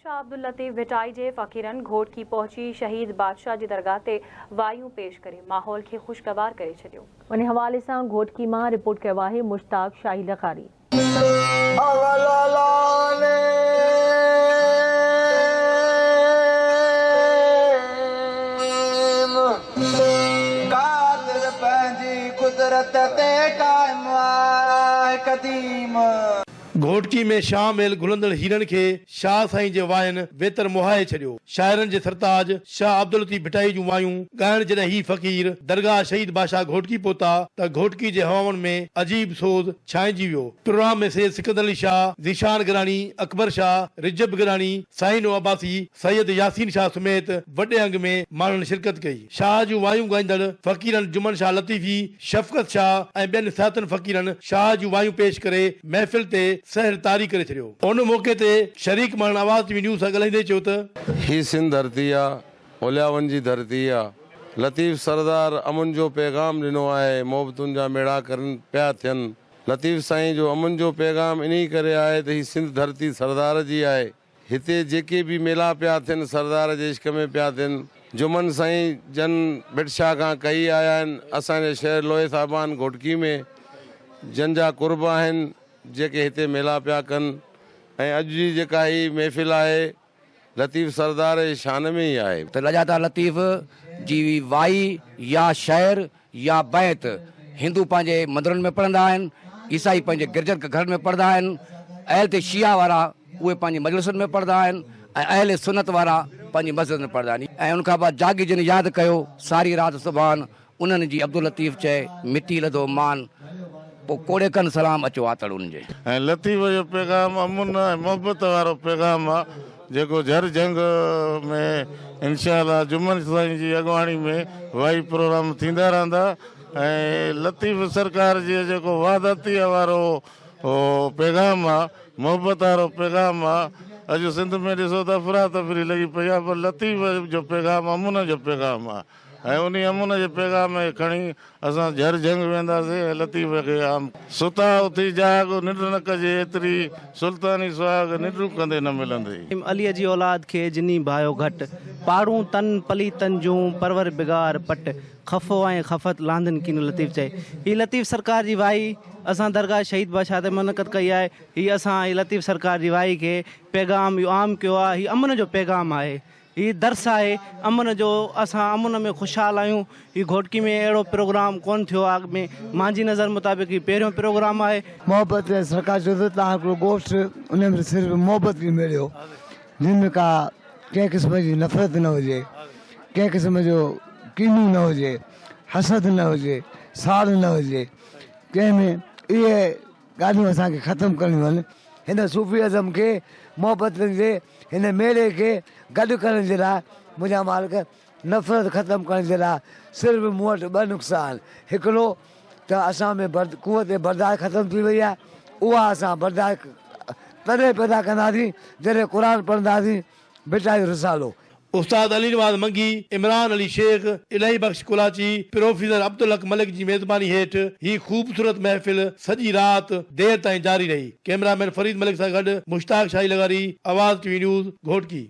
شاهه عبداللطيف ڀٽائي جي فقيرن گهوٽڪي پهچي شهيد بادشاهه جي درگاهه تي وايون پيش ڪري ماحول کي خوشگوار ڪري ڇڏيو. ان حوالي سان گهوٽڪي مان رپورٽ ڪيو آهي مشتاق شاهي لغاري. قادر پنهنجي قدرت تي قائم آهي قديم. گهوٽڪي ۾ شاهه ميل گهلندڙ هيرن کي شاهه سائين جي واين ويتر موهائي ڇڏيو. شاعرن جي سرتاج شاهه عبداللطيف ڀٽائي جون وايون ڳائڻ جڏهن هي فقير درگاهه شهيد بادشاهه گهوٽڪي پهتا ته گهوٽڪي جي هوائن ۾ عجيب سوز ڇانئجي ويو. پروگرام ۾ سيد سڪندر علي شاهه، ذيشان گڏاڻي، اڪبر شاهه، رجب گڏاڻي، سائينو عباسي، سيد ياسين شاهه سميت وڏي انگ ۾ ماڻهن شرڪت ڪئي. شاهه جون وايون ڳائيندڙ فقيرن جمن شاهه لطيفي، شفقت شاهه ۽ ٻين سياتن فقيرن شاهه جون وايون پيش ڪري محفل تي سحر طاري ڪري ڇڏيو. ان موقعي تي شريڪ ماڻهن آواز ٽي وي نيوز سان ڳالهائيندي چيو ته. هي سنڌ ڌرتي آ، اولياون جي ڌرتي آ. لطيف سردار امن جو پيغام ڏنو آهي، محبتن جا ميڙا ڪرن پيا ٿين. لطيف سائين جو امن جو پيغام انهي ڪري آهي ته هي سنڌ ڌرتي سردار جي آهي. هتي جيڪي به ميلا پيا ٿين سردار جي عشق ۾ پيا ٿين. جمن سائين جن ڀٽ شاهه کان ڪهي آيا آهن. اسان جي شهر لوهي صاحبان گهوٽڪي ۾ جن جا قرب آهن جيڪي هتي ميلا پيا ڪن ۽ اڄ جي جيڪا هي محفل آهي لطيف سردار جي شان ۾ ئي آهي. ته لڄاتا لطيف جي وائي يا شعر يا بيت هندو پنهنجي مندرن ۾ پڙهندا آهن، عيسائي پنهنجي گرجن گهرن ۾ پڙهندا آهن، اهل تي شيعا وارا اهي پنهنجي مجلسن ۾ پڙهندا آهن ۽ اهل سنت وارا پنهنجي مسجدن ۾ پڙهندا آهن ۽ ان کان بعد جاڳي جن ياد ڪيو ساري رات سبحان انهن جي عبداللطيف چئي مٽي لڌو مان پوء ڪوڙي ڪن سلام اچو آتڙ ان جي. ۽ لطيف جو پيغام امن ۽ محبت وارو پيغام آ. جيڪو جھر جھنگ ۾ انشاء الله جمن سائين جي اڳواڻي ۾ وائي پروگرام ٿيندا رهندا ۽ لطيف سرڪار جي جيڪو وحدتيء وارو پيغام آ محبت وارو پيغام آ اڄ سنڌ ۾ ڏسو ته افراتفري لڳي پئي آ پر لطيف جو پيغام امن جو پيغام آ. ۽ انهي امن جي پيغام کي کڻي اسان جھر جھنگ وينداسين ۽ لطيف کي عام. ستا اٿي جاڳ، ننڊ نه ڪجي ايتري، سلطاني سهاڳ، ننڊون ڪندي نه ملندئي. عليء جي اولاد کي جني ڀايو گهٽ، پاڙون تن پليتن جون، پرور بگار پٽ، خفو ۽ خفت لاندن ڪين لطيف چئي. هي لطيف سرڪار جي وائي اسان درگاهه شهيد بادشاهه تي منعقد ڪئي آهي. هي اسان هي لطيف سرڪار جي وائي کي پيغام اهو عام ڪيو آهي. هي امن جو پيغام آهي. هي درس آهي امن جو اسان امن ۾ خوشحال آهيون هي گهوٽڪي ۾ اهڙو پروگرام ڪونه ٿيو آهي اڳ ۾ مانجي نظر مطابق هي پهريون پروگرام آهي. محبت ۽ سرڪار چيو ته توهان هڪڙو ڳوٺ ان ۾ صرف محبت کي ميڙيو جنهن ۾ ڪا ڪنهن قسم جي نفرت نه هجي ڪنهن قسم جو ڪينو نه هجي حسد نه هجي ساڙ نه هجي ڪنهن ۾ اهي ڳالهيون اسان کي ختم ڪرڻيون آهن. هن صوفي ازم کي محبتن جي هن ميڙي کي گڏ ڪرڻ جي لاء منهنجا مالڪ نفرت ختم ڪرڻ جي لاء صرف مون وٽ ٻه نسخا آهن هڪڙو ته اسان ۾ قوت برداشت ختم ٿي وئي آهي اها اسان برداشت تڏهن پيدا ڪنداسين جڏهن قرآن پڙهنداسين ڀٽائي جو رسالو. استاد علي نواز منگي، عمران علي شيخ، الاهي بخش ڪولاچي، پروفيسر عبدالحق ملڪ جي ميزباني هيٺ هي خوبصورت محفل سڄي رات دير تائين جاري رهي. ڪئميرا مين فريد ملڪ سان گڏ مشتاق شاهي لغاري، آواز ٽي وي نيوز، گهوٽڪي.